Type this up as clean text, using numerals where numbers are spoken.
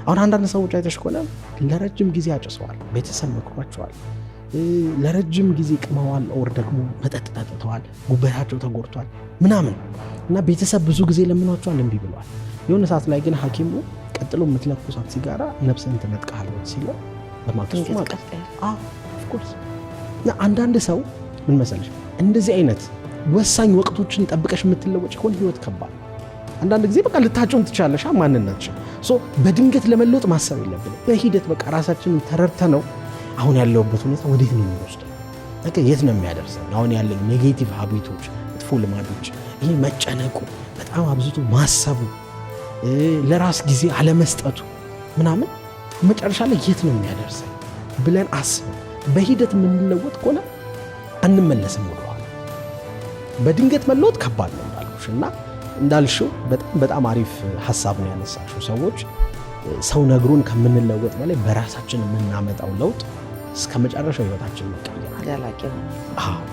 አሁን አንዳንድ ሰዎች አይተሽ ከሆነ ለረጅም ጊዜ አጭሰዋል፣ ቤተሰብ መክሯቸዋል፣ ለረጅም ጊዜ ቅመዋል፣ or ደግሞ መጠጥ ጠጥተዋል፣ ጉበታቸው ተጎድቷል ምናምን እና ቤተሰብ ብዙ ጊዜ ለምኗቸዋል፣ እምቢ ብለዋል። የሆነ ሰዓት ላይ ግን ሐኪሙ ቀጥሎ የምትለኩሳት ሲጋራ ነፍስህን ትነጥቅሃለች ሲለው በማግስቱ of course። እና አንዳንድ ሰው ምን መሰለሽ፣ እንደዚህ አይነት ወሳኝ ወቅቶችን ጠብቀሽ የምትለወጭ ከሆነ ህይወት ከባድ። አንዳንድ ጊዜ በቃ ልታጪውም ትችላለሽ ማንነትሽን። So በድንገት ለመለወጥ ማሰብ የለብንም። በሂደት በቃ ራሳችንን ተረድተነው አሁን ያለሁበት ሁኔታ ወዴት ነው የሚወስደው፣ ነገ የት ነው የሚያደርሰን፣ አሁን ያለኝ negative habit ኦች፣ መጥፎ ልማዶች፣ ይሄ መጨነቁ፣ በጣም አብዝቶ ማሰቡ፣ ለራስ ጊዜ አለመስጠቱ ምናምን መጨረሻ ላይ የት ነው የሚያደርሰን ብለን አስበን በሂደት የምንለወጥ ከሆነ አንመለስም ወደኋላ። በድንገት መለወጥ ከባድ ነው እንዳልኩሽ። እና እንዳልሽው በጣም በጣም አሪፍ ሀሳብ ነው ያነሳሽው። ሰዎች ሰው ነግሮን ከምንለወጥ በላይ በራሳችን የምናመጣው ለውጥ እስከ መጨረሻው ህይወታችን ይቀይራል። ዘላቂ ይሆናል።